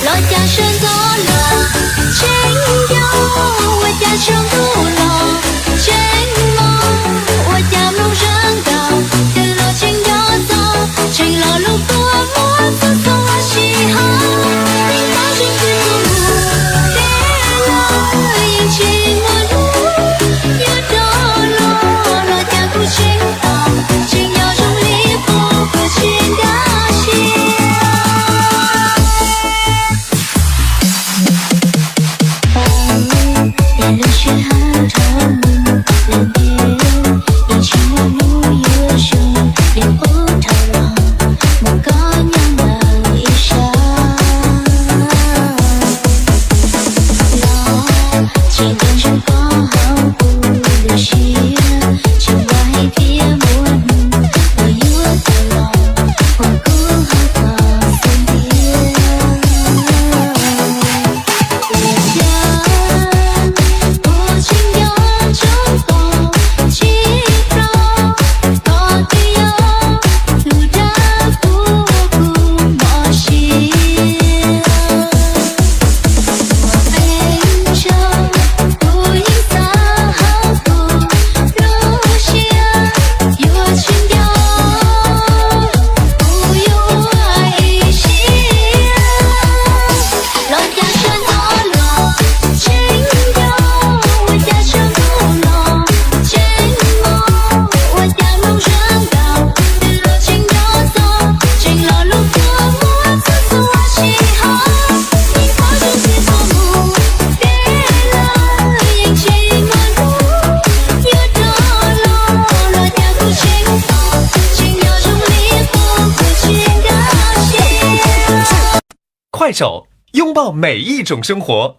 Los cas sawv ntxov los tseem nco, ua cas tsaus ntuj los tseem mos, ua cas mloog zaj nkauj twg los tseem nco txog, tseem lo lus kua muag txog txog ua si hos, yeej paub tseeb twg tus mus deb lawm yeej tsis muaj hnub yuav rov los, los cas kuv tseem tos, tseem nco zoo li qub kuv tsis nkag siab. Lub sij hawm dhau mus lawm ntev, yeej tsis muaj hnub yuav zoo li qub dhau los, mus koj nyob ntawm ib sab. Los tsis nco ntsoov koj hauv kuv lub siab, tsis nco hais tias muaj hnub uas yuav tawm los ua kuv hauv paus xub ntiag. Ua cas kuv tseem nco ntsoov koj tsis ploj, koj twb yog tus dag kuv kuv mob siab. Ua peb zaug kuv yeej xav hauv kuv lub siab, yuav tsis nco kuv yuav ua ib siab. Los cas sawv ntxov los tseem nco, ua cas tsaus ntuj los tseem mos, ua cas mloog zaj nkauj twg los tseem nco txog, tseem lo lus kua muag txog txog ua si hos, yeej paub tseeb twg tus mus deb lawm yeej tsis muaj hnub yuav rov los, los cas kuv tseem tos, tseem nco zoo li qub kuv tsis nkag siab. 快手，拥抱每一种生活。